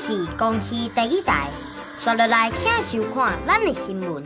是公視第一台，刷落來請收看咱的新聞。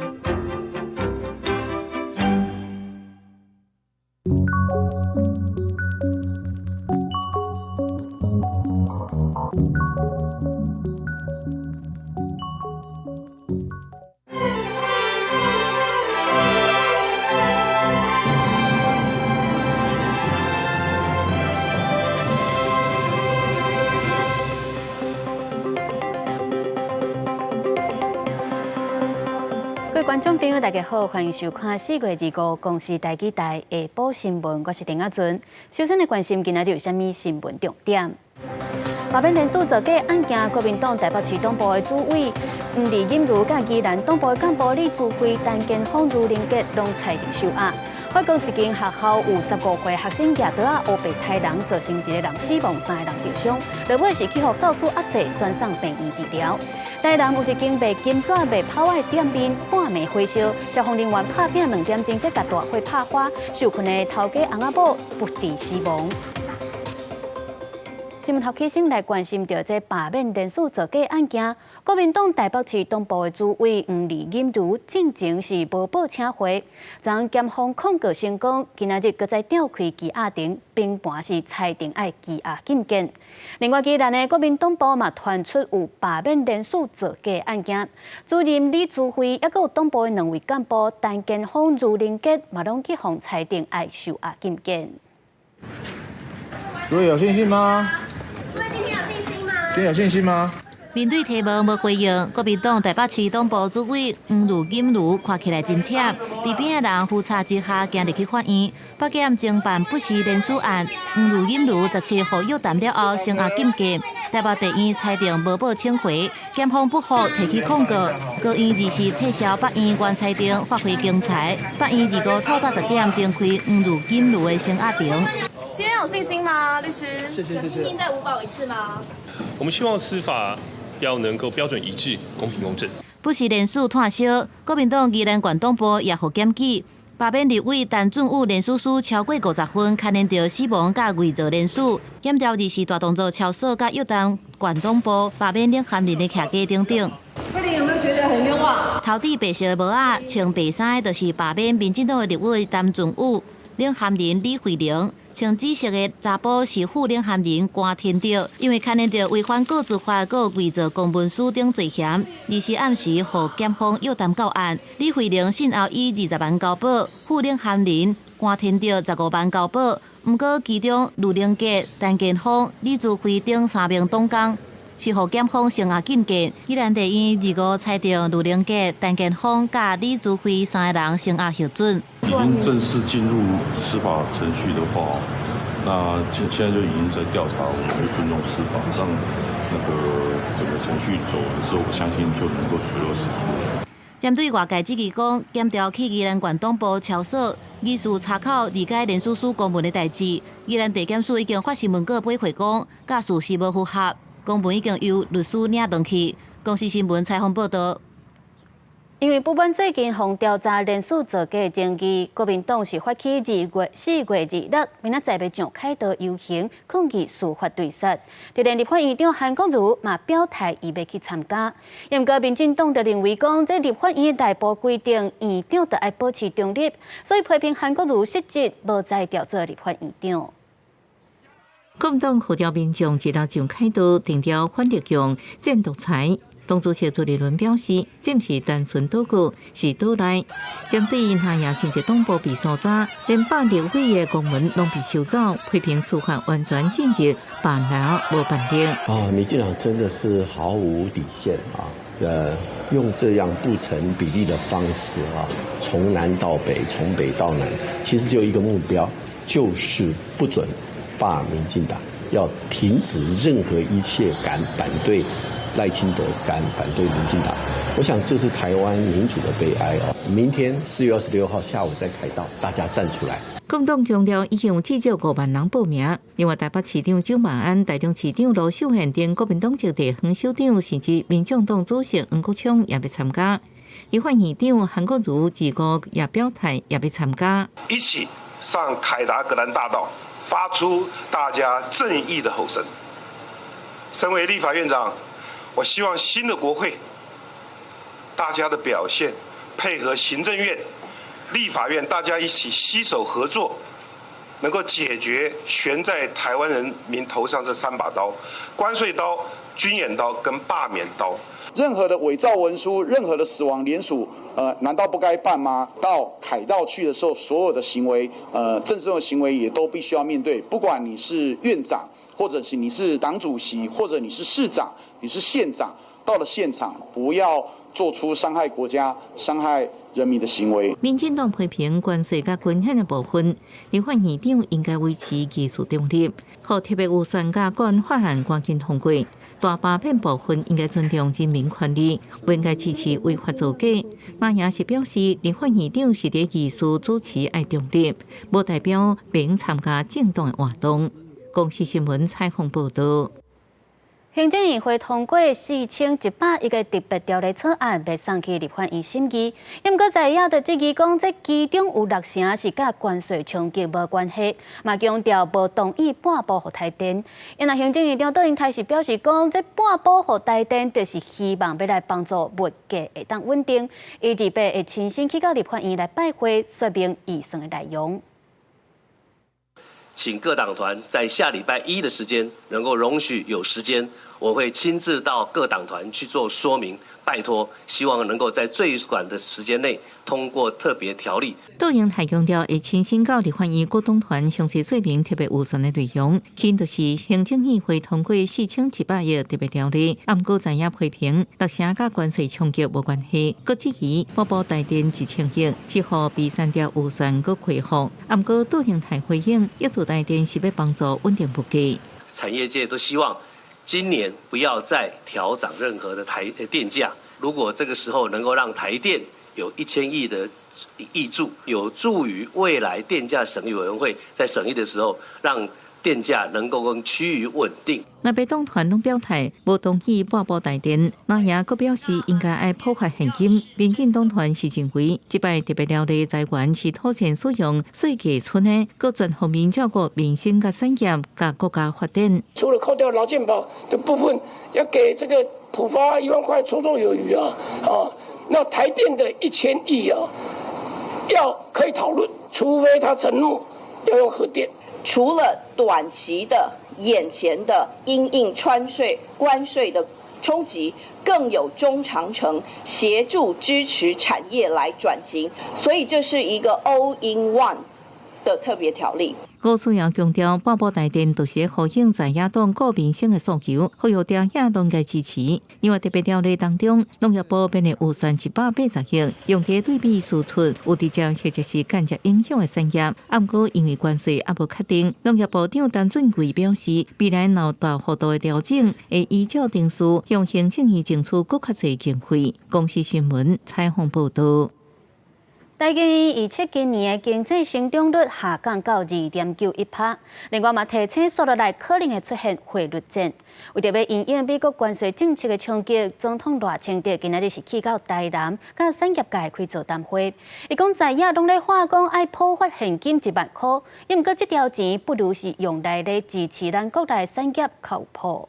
各位觀眾朋友，大家好，歡迎收看4月25公視台語台下晡新聞，我是陳阿尊。首先來關心今仔日有啥物新聞重點？罷免連署造假案件，國民黨台北市黨部的主委黃麗錦如佮宜蘭黨部的幹部李慈惠、陳建峰、盧仁杰攏裁定收押。法國一間學校有15歲學生舉刀仔烏白刣人，造成一個人死亡，3個人受傷。落尾是去予教師壓制，轉送病院治療。台南有一間賣金紙賣炮仔的店面半暝火燒，消防人員拍拚2點鐘才共大火拍花，受困的頭家翁仔某不治死亡。新聞頭起先來關心著這罷免連署造假案件，國民黨台北市黨部的主委黃麗錦如進前是無報請回，昨昏檢方控告成功，今仔日閣再調開羈押庭，平盤是裁定愛羈押禁見。另外，宜蘭的國民黨部嘛傳出有罷免連署造假案件，主任李慈惠，抑閣有黨部的兩位幹部陳建峰、盧仁杰嘛攏去予裁定愛受押禁見。主委有信心嗎？今天有信心嗎？面對提問無回應，國民黨台北市黨部主委黃麗錦如看起來真忝，佇邊的人扶持之下，行入去法院。北檢偵辦不實連署案，黃麗錦如17號約談了後，聲押禁見。台北地院裁定無報請回，檢方不服提起控告，高院24撤銷北院原裁定，發揮精彩。北院25透早10點重開黃麗錦如的聲押庭。今天有信心嗎，律師？謝謝謝謝。有信心再無保一次嗎？我們希望司法要能夠標準一致、公平公正。不實連署炭燒，國民黨宜蘭縣黨部也予檢舉。罷免立委陳俊武連署書超過50份，牽連著死亡佮偽造連署，檢調24大動作抄索佮約談縣黨部罷免領銜人的徛家等等。慧玲有沒有覺得很冤枉？頭戴白色帽仔、穿白衫的，就是罷免民進黨的立委陳俊武、領銜人李慧玲。穿紫色的查埔是副領銜人關天德，因為牽連著違反告知法、閣偽造公文書等罪嫌，24暗時予檢方約談到案。李慧玲訊後以20萬交保，副領銜人關天德15萬交保。毋過其中盧靈杰、陳建峰、李慈惠等3名黨工是予檢方聲押禁見。宜蘭地院25裁定盧靈杰、陳建峰佮李慈惠3個人聲押核准。已經正式進入司法程序的話，那現在就已經在調查，我們會尊重司法，讓那個整個程序走完之後，我相信就能夠水落石出。針對外界質疑講，檢調去宜蘭縣黨部抄索，疑似查考二階連署書公文的代誌，宜蘭地檢署已經發新聞稿回回講，佮事實無符合，公文已經由律師領轉去。公視新聞採訪報導。因為不滿最近予調查連署造假的爭議，國民黨是發起4月26，明仔載欲上凱道遊行抗議司法對殺。就連立法院長韓國瑜嘛表態，伊欲去參加。毋過民進黨就認為講，這立法院內部規定，院長著愛保持中立，所以批評韓國瑜失職，無才調做立法院長。國民黨號召民眾一路上凱道，定調反力強戰獨裁。黨主席朱立倫表示，這毋是單純禱告，是黨內針對那也真濟黨部被搜查，連百立委的公文攏被收走，批評司法完全進入辦人無辦力。啊，民進黨真的是毫無底線啊！用這樣不成比例的方式啊，從南到北，從北到南，其實只有一個目標，就是不准罷民進黨，要停止任何一切敢反對賴清德，敢反對民進黨。我想這是台灣民主的悲哀哦。明天4月26號下午在凱道，大家站出來。國民黨強調已經有至少5萬人報名。另外，台北市長蔣萬安、台中市長盧秀燕等國民黨籍地方首長，甚至民眾黨主席黃國昌也欲參加。立法院長韓國瑜25也表態也欲參加。一起上凱達格蘭大道，發出大家正義的吼聲。身為立法院長，我希望新的國會，大家的表現配合行政院、立法院，大家一起攜手合作，能夠解決懸在台灣人民頭上這三把刀：關稅刀、軍演刀跟罷免刀。任何的偽造文書，任何的死亡聯署，難道不該辦嗎？到凱道去的時候，所有的行為，政治上的行為也都必須要面對。不管你是院長，或者是你是黨主席，或者你是市長，你是縣長，到了現場，不要做出傷害國家、傷害人民的行為。民進黨批評關稅佮軍演的部分，立法院長應該維持技術中立，予特別預算佮國安法案趕緊通過。大罷免部分應該尊重人民權利，不應該支持違法造假。那也是表示，立法院長是佇議事主持愛中立，無代表免參加政黨的活動。公視新聞採訪報道。行政院會通過4100億个特別條例草案，欲送去立法院審議。毋過在野就質疑講，這其中有六成是佮關稅衝擊無關係，嘛強調無同意半補予台電。因為行政院長卓榮泰是表示講，這半補予台電，就是希望欲來幫助物價會當穩定。伊二八會親身去到立法院來拜會，說明預算的內容。請各黨團在下禮拜一的時間，能夠容許有時間，我會親自到各黨團去做說明，拜託，希望能夠在最短的時間內通過特別條例。卓榮泰強調，會親身到立法院各黨團詳細說明特別預算的內容，起因就是行政院會通過4100億特別條例，毋過在野批評六成佮關稅衝擊無關係，閣質疑補補台電1000億是予比三條預算閣恢復，毋過卓榮泰回應，挹注台電是欲幫助穩定物價。產業界都希望今年不要再調漲任何的台電價。如果這個時候能夠讓台電有1000億的挹注，有助於未來電價審議委員會在審議的時候，讓電價能夠更趨於穩定。若別黨團攏表態無同意半補台電，藍營閣表示應該愛普發現金。民進黨團是認為，這擺特別條例財源是妥善使用稅計存的，閣全方面照顧民生佮產業佮國家發展。除了扣掉勞健保的部分，要給這個普發1萬塊綽綽有餘啊！啊，那台電的1000億啊，要可以討論，除非他承諾要用核電。除了短期的眼前的因應關稅的衝擊，更有中長程協助支持產業來轉型，所以這是一個 all in one 的特別條例。郭書瑤強調，半補台電就是呼應在野黨顧民生的訴求，呼籲朝野攏該支持。另外特別條例當中，農業部編的預算180億，用佇對美輸出有直接或者是間接影響的產業。毋過因為關稅猶無確定，農業部長陳俊貴表示，未來若有大幅度的調整，會依照程序向行政院爭取閣較濟經費。公視新聞採訪報道。台經院預測今年的經濟成長率下降到2.91%，另外嘛提醒紲落來可能會出現匯率戰。為著欲因應美國關稅政策的衝擊，總統賴清德今仔日是去到台南，佮產業界開座談會。伊講在野攏咧喊講愛普發現金1萬箍，毋過這條錢不如是用來咧支持咱國內產業較有譜。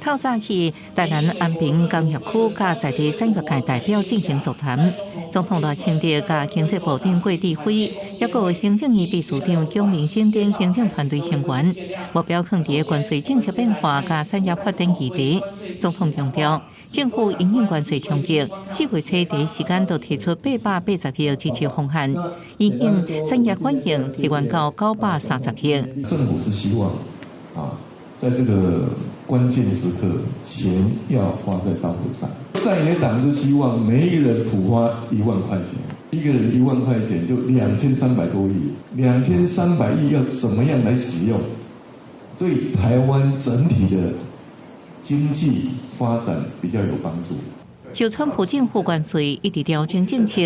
透早去台南安平工業區，佮在地產業界代表進行座談。總統賴清德佮經濟部長郭智輝，抑閣行政院秘書長蔣明生等行政團隊成員，目標放佇關稅政策變化佮產業發展議題。總統強調，政府因應關稅衝擊，4月初第一時間就提出880億支持方案，因應產業反應提懸到930億。政府是希望啊，在這個關鍵時刻，錢要花在刀口上。在野黨是希望每一個人普發1萬塊錢，一個人1萬塊錢就2300多億，2300億要怎麼樣來使用？對台灣整體的經濟發展比較有幫助。受川普政府關稅一直調整政策，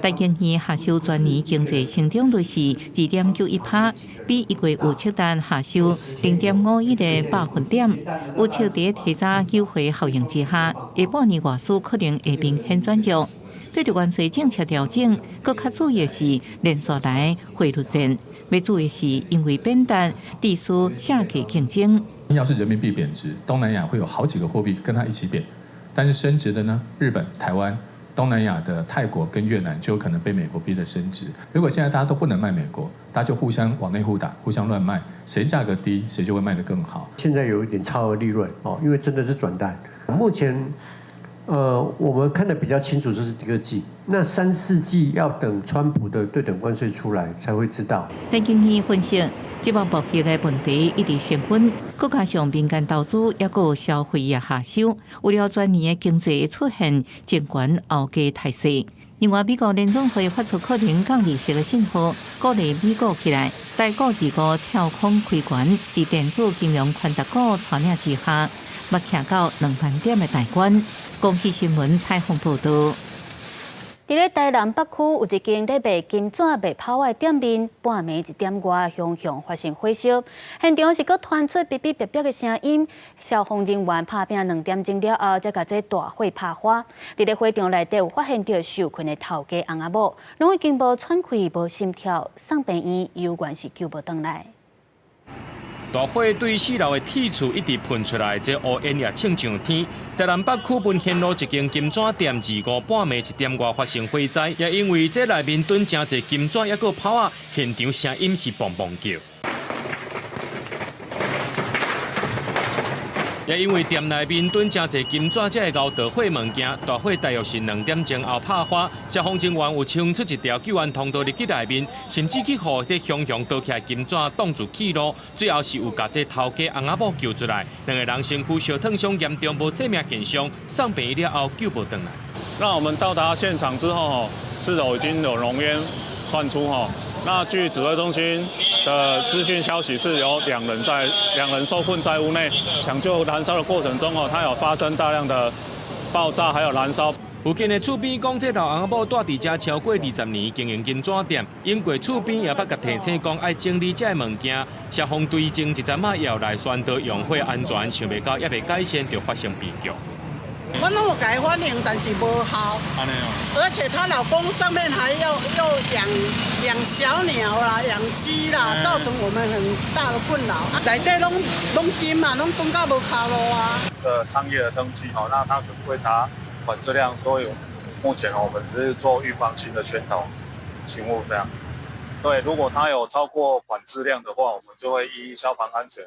台經院下修全年經濟成長率是2.91%，比一月預測單下修0.51個百分點。預測佇提早優惠效應之下，下半年外輸可能會明顯轉弱。對著關稅政策調整，閣較注意的是連續來匯率戰。欲注意是因為貶值，致使下價競爭。要是人民幣貶值，東南亞會有好幾個貨幣跟它一起貶，但是升值的呢？日本、台灣、東南亞的泰國跟越南就有可能被美國逼得升值。如果現在大家都不能賣美國，大家就互相往內互打，互相亂賣，誰價格低，誰就會賣得更好。現在有一點超額利潤哦，因為真的是轉單。目前，我們看得比較清楚，就是第二季。那三四季要等川普的對等關稅出來才會知道。陳經理分析，這波貿易的問題一直升溫，閣加上民間投資抑閣消費業下修，預料全年的經濟出現前懸後低態勢。另外，美國聯準會發出可能降利息的信號，鼓勵美股起來，台股25跳空開懸，佇電子金融權值股帶領之下，欲徛到2萬點的大關。公視新聞採訪報導。佇咧台南北區有一間咧賣金紙賣炮仔的店面，半暝1點外，雄雄發生火燒，現場是閣傳出嗶嗶癟癟的聲音，消防人員拍拚2點鐘了後，才共這大火拍花。佇咧火場內底有發現著受困的頭家翁仔某，攏已經無喘氣、無心跳，送病院猶原是救無轉來。大火對4樓的鐵厝一直噴出來，這烏煙也衝上天。台南北區文獻路一間金紙店，25半暝1點外發生火災，也因為這內面囤誠濟金紙，抑閣炮仔，現場聲音是砰砰叫。也因為店內面囤誠濟金紙，才會熬著火物件。大火大約是2點鐘後拍花，消防人員有衝出一條救援通道入去內面，甚至去予這熊熊倒起來金紙擋住去路，最後是有共這頭家翁仔某救出來。兩个人身軀燒燙傷嚴重，無性命健傷，送病院了後救無轉來。那我們到達現場之後，4樓已經有濃煙竄出。那據指揮中心的資訊消息，是有兩人受困在屋內，搶救燃燒的過程中哦，它有發生大量的爆炸，還有燃燒。附近的厝邊講，這老翁仔某住佇遮超過20年，經營金紙店。經過厝邊也捌共提醒講愛整理這个物件。消防隊前一陣仔也有來宣導用火安全，想袂到猶未改善就發生悲劇。我攏有共伊反映，但是無效。而且她老公上面還要又養小鳥啦、養雞啦，造成我們很大的困擾。內底攏金嘛，攏囤到無跤路啊。商業的登記哦，那他可能會達管制量，所以目前我們只是做預防性的宣導、勤務這樣。對，如果他有超過管制量的話，我們就會依消防安全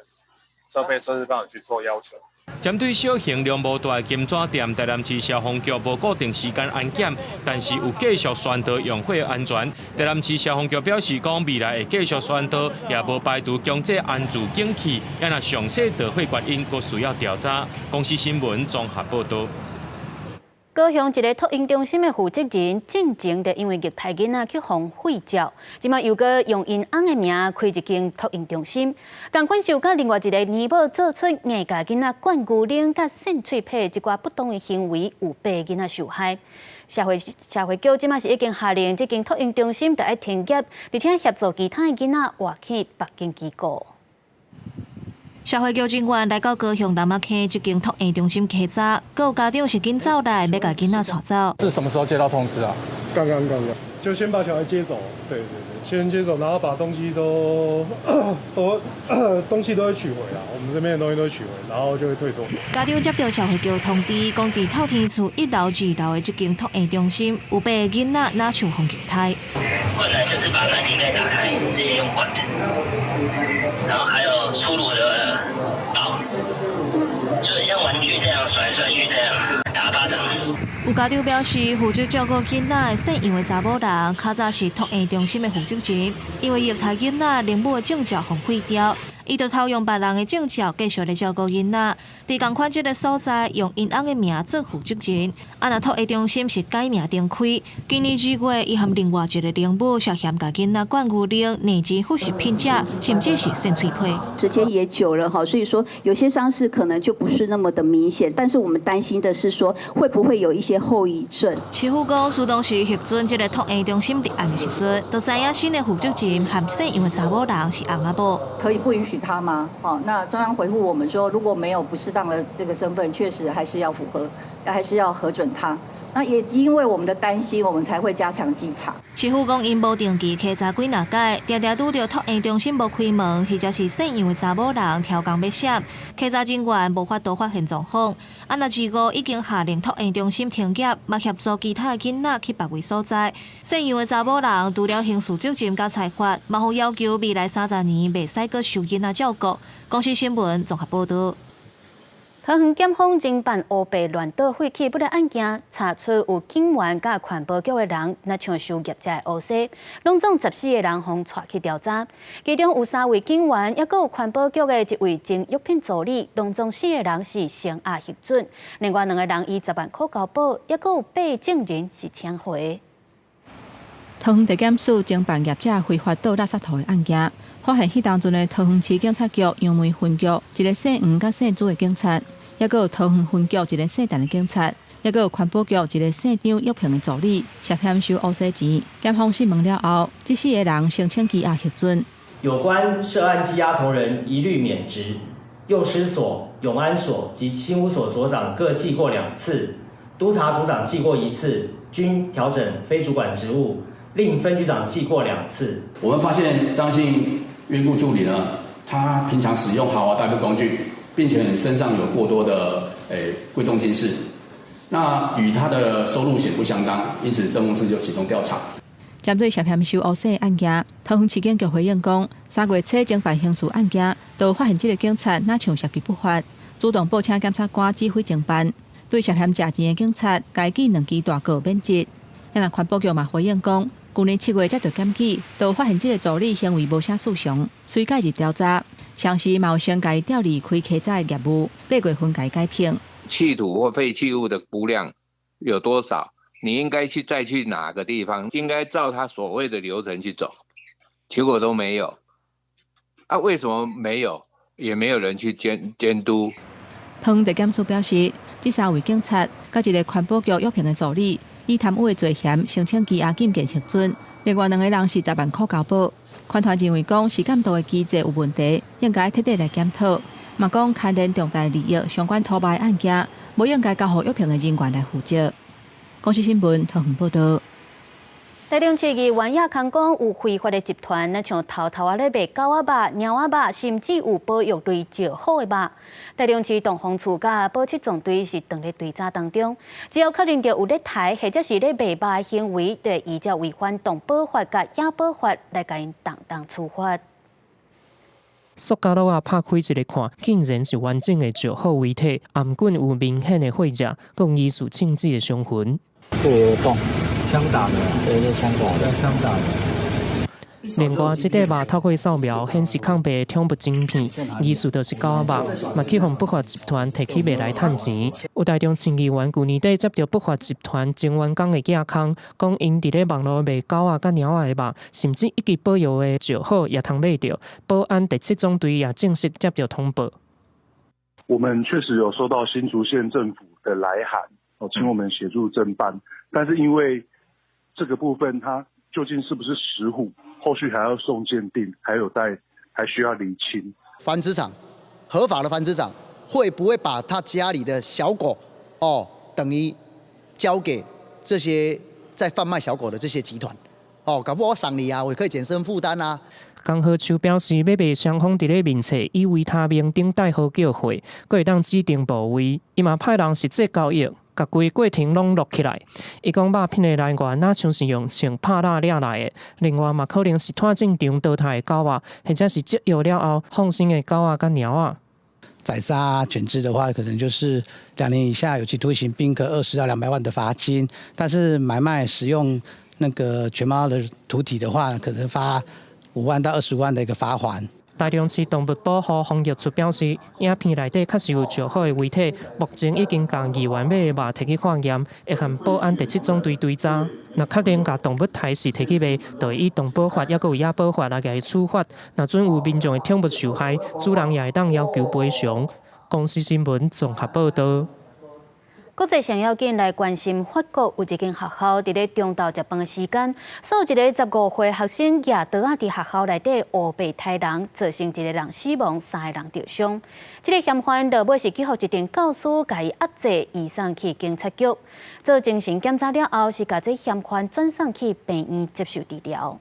設備設置標準去做要求。針對小型量無大的金紙店，台南市消防局無固定時間安檢，但是有繼續宣導用火安全。台南市消防局表示講，未來會繼續宣導，也無排除強制安置警器。也若詳細導火原因，閣需要調查。公視新聞綜合報導。高雄一个托嬰中心的負責人，進前就因為虐待囡仔去予廢照，這擺又閣用𪜶翁的名開一間托嬰中心，仝款是有佮另外一个奶母做出硬共囡仔灌牛奶、佮擤喙䫌這寡不當的行為，有八个囡仔受害。社會局這擺是已經下令，這間托嬰中心著愛停業，而且協助其他的囡仔換去別間機構。社會局人員來到高雄南仔坑這間托嬰中心稽查，閣有家長是緊走來欲共囡仔帶走。是什麼時候接到通知啊？剛剛，就先把小孩接走。對對對，先接走，然後把東西都東西都會取回啦。我們這邊的東西都會取回，然後就會退托。家長接到社會局通知，講佇透天厝1樓、2樓的這間托嬰中心有八個囡仔若像予虐待。困難就是把奶瓶蓋打開，直接用灌的，然後還有粗魯的抱，就很像玩具這樣甩來甩去這樣打巴掌。有家長表示，負責照顧囡仔的姓楊的查某人，較早是托嬰中心的負責人，因為虐待囡仔，靈母的證照予廢掉，伊就偷用別人的證照繼續來照顧囡仔。佇仝款這个所在，用𪜶翁的名做負責人。啊，若托嬰中心是改名重開。今年2月，伊和另外一个靈母涉嫌共囡仔灌牛奶、內置副食品食，甚至是擤喙䫌。時間也久了哈，所以說有些傷勢可能就不是那麼的明顯，但是我們擔心的是說，會不會有一些後遺症？市府講，當當時核准這个托嬰中心立案的時陣，就知影新的負責人和姓楊的查某人是翁仔某。可以不允許他嗎？哦，那中央回覆我們說，如果沒有不適當的這個身份，確實還是要符合，還是要核准他。那也因為我們的擔心，我們才會加強稽查。市府講，𪜶無定期稽查幾若擺，定定拄著托嬰中心無開門，或者是姓楊的查某人刁工欲閃，稽查人員無法度發現狀況。啊，若二五已經下令托嬰中心停業，嘛協助其他的囡仔去別位所在。姓楊的查某人除了刑事責任佮裁罰，嘛予要求未來30年袂使閣受囡仔照顧。公視新聞綜合報導。桃園檢方偵辦烏白亂倒廢棄物的案件，查出有警員佮環保局的人，若像收業者的烏紗，攏總14個人予𤆬去調查。其中有三位警員，抑閣有環保局的一位前藥品助理，攏總四個人是聲押核准。另外兩個人以10萬箍交保，抑閣有八證人是請回。桃園地檢署偵辦業者非法倒垃圾塗的案件，發現彼當陣的桃園市警察局楊梅分局一个姓黃佮姓朱的警察，抑閣有桃園分局一个姓陳的警察，抑閣有環保局一个姓張藥評的助理，涉嫌收烏紗錢。檢方訊問了後，這四个人申請羈押核准。有關涉案羈押同仁一律免職，幼師所、永安所及新屋所所長各記過兩次，督察組長記過一次，均調整非主管職務。另分局長記過兩次。我們發現張姓院顧助理呢，他平常使用豪華代步工具，並且身上有過多的貴重金飾，那與他的收入顯不相當，因此政務司就啟動調查。針對涉嫌收烏紗案件，桃園市警局回應講，3月初偵辦刑事案件，就發現這个警察若像涉及不法，主動報請檢察官指揮偵辦，對涉嫌食錢的警察，共記兩支大過免職。若環保局嘛回應講，舊年7月接到檢舉，就發現這个助理行為無啥異常，遂介入調查，同時嘛有先共伊調離開稽查的業務，8月份共伊解聘。棄土或廢棄物的估量有多少？你應該去再去哪個地方？應該照他所謂的流程去走，結果都沒有。啊，為什麼沒有？也沒有人去監督。桃園地檢署表示，這三位警察佮一个環保局藥評的助理，以貪污的罪嫌申請羈押禁見核准。另外兩个人是10萬箍交保。環團認為講是監督的機制有問題，應該徹底來檢討。嘛講牽連重大利益相關偷賣案件，無應該交予藥評的人員來負責。公視新聞桃園報導。台中市議員葉康講，有非法的集團，若像偷偷仔咧賣狗仔肉、貓仔肉，甚至有保育類石虎的肉。台中市動防處佮保七總隊是當咧追查當中，只要確認著有咧刣或者是咧賣肉的行為，就會依照違反動保法佮野保法來共𪜶重重處罰。塑膠袋仔拍開一个看，竟然是完整的石虎遺體，頷頸有明顯的血跡，佮疑似槍擊的傷痕。這個洞，槍打的，對，這槍打的，槍打的。另外，這塊肉透過掃描顯示空白的寵物晶片，疑似就是狗仔肉，嘛去予不法集團提去賣來趁錢。有台中市議員舊年底接著不法集團前員工的寄空，講𪜶佇咧網路賣狗仔佮貓仔的肉，甚至一級保育的石虎也通買著。保安第七總隊也正式接著通報。我們確實有收到新竹縣政府的來函，哦，請我們協助偵辦，但是因為這個部分，它究竟是不是石虎，後續還要送鑑定，還有待還需要釐清。繁殖場，合法的繁殖場，會不會把他家裡的小狗，哦，等於交給這些在販賣小狗的這些集團？哦，搞不好我送你啊，我可以減輕負擔啊。江河秋表示，買賣雙方佇咧面冊以維他命等代號叫貨，閣會當指定部位，伊嘛派人實際交易。共規過程攏錄起來。伊講肉品的來源，若像是用槍拍獵掠來的，另外嘛可能是湠進場淘汰的狗仔，或者是絕育了後放生的狗仔佮貓仔。宰殺犬隻的話，可能就是2年以下有期徒刑，並科20到200萬的罰金。但是買賣使用那個犬貓的屠體的話，可能罰5萬到25萬的一個罰鍰。台中市動物保護防疫處表示，影片內底確實有石虎的遺體，目前已經共議員買的肉提去化驗，會和保安第七總隊追查。若確定共動物刣死提去賣，就會以動保法抑閣有野保法來共伊處罰。若準有民眾的寵物受害，主人也會當要求賠償。公視新聞綜合報導。國際上要緊來關心，法國有一間學校佇咧中晝食飯的時間，煞有一個15歲學生舉刀仔佇學校內底烏白刣人，造成一個人死亡，三個人著傷。這個嫌犯落尾是去予一陣教師共伊壓制，移送去警察局做精神檢查了後，是共這嫌犯轉送去病院接受治療。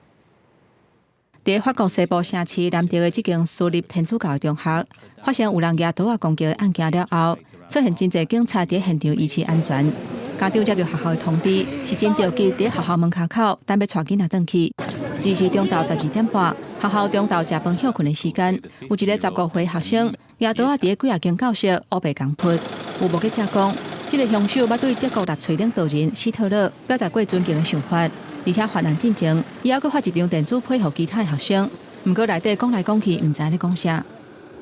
佇法國西部城市南德的這間私立天主教中學，發生有人舉刀仔攻擊的案件了後，出現真濟警察佇現場維持安全。家長接到學校的通知，是真著急佇學校門跤口等欲帶囡仔轉去。這是中晝12點半，學校中晝食飯歇睏的時間，有一個15歲學生舉刀仔佇幾仔間教室烏白共撲。有目擊者講，這個兇手捌對德國納粹領導人希特勒表達過尊敬的想法。而且犯案進前，伊猶閣發一張電子批予其他學生，毋過內底講來講去，毋知咧講啥。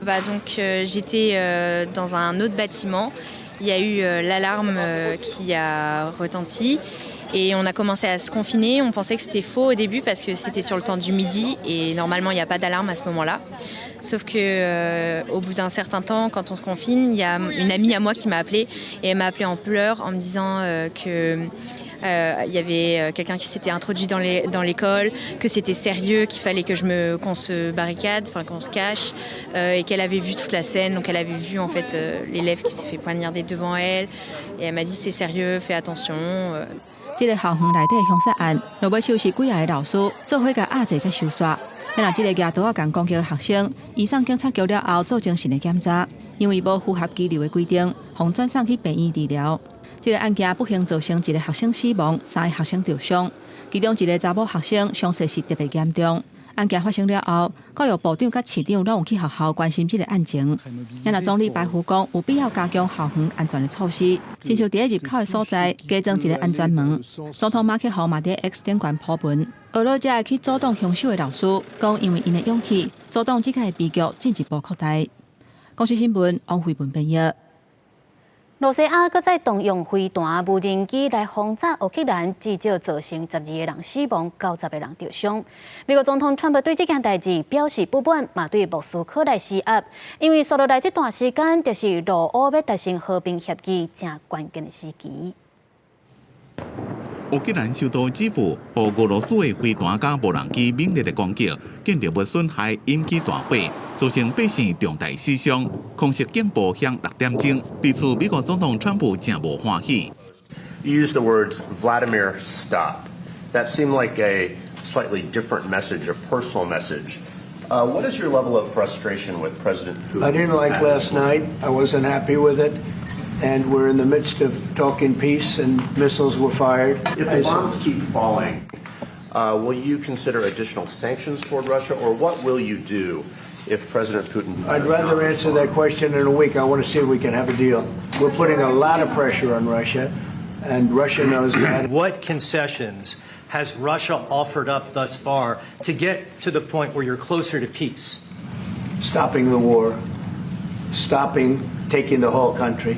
Bah donc j'étais dans un autre bâtiment. Il y a eu l'alarme qui a retenti et on a commencé à se confiner. On pensait que c'était faux au début parce que c'était sur le temps du midi et normalement il n'y a pas d'alarme à ce moment-là. Sauf que au bout d'un certain temps, quand on se confine, il y a une amie à moi qui m'a appelée et elle m'a appelée en pleurs en me disant que il y avait quelqu'un qui s'était introduit dans l'école, que c'était sérieux, qu'il fallait qu'on se barricade, enfin qu'on se cache, et qu'elle avait vu toute la scène. Donc elle avait vu en fait l'élève qui s'est fait poignarder devant elle, et elle m'a dit c'est sérieux, fais attention. 這個校園內底兇殺案，落尾手是幾个老師做伙共壓制才收煞。若這個舉刀仔共攻擊的學生，移送警察局了後做精神的檢查，因為無符合羈留的規定，予轉送去病院治療。這個案件不幸造成一個學生死亡，三個學生受傷，其中一個查某學生傷勢是特別嚴重。案件發生了後，教育部長佮市長攏有去學校關心這個案情。若總理白胡講，有必要加強校園安全的措施，親像佇入口的所在加裝一個安全門。總統馬克宏嘛佇 X 頂懸 po 文，呵咾這个去阻擋兇手的老師，講因為𪜶的勇氣，阻擋這個悲劇進一步擴大。公視新聞王慧文編譯。羅西亞閣再動用飛彈、無人機來轟炸烏克蘭，至少造成12個人死亡，90個人受傷。美國總統川普對這件代誌表示不滿，嘛對莫斯科來施壓，因為紲落來這段時間就是俄烏欲達成和平協議誠關鍵的時期。烏克蘭首都基輔予俄羅斯的飛彈佮無人機猛烈的攻擊，建築物損害引起大火，造成百姓重大死傷。空襲警報響6點鐘，對此美國總統川普誠無歡喜。 You used the words "Vladimir, stop." That seemed like a slightly different message, a personal message. What is your level of frustration with President Putin? I didn't like last night. I wasn't happy with it. And we're in the midst of talking peace, and missiles were fired. If the bombs keep falling, will you consider additional sanctions toward Russia, or what will you do if President Putin? I'd rather answer that question in a week. I want to see if we can have a deal. We're putting a lot of pressure on Russia, and Russia knows that. What concessions has Russia offered up thus far to get to the point where you're closer to peace? Stopping the war, stopping taking the whole country.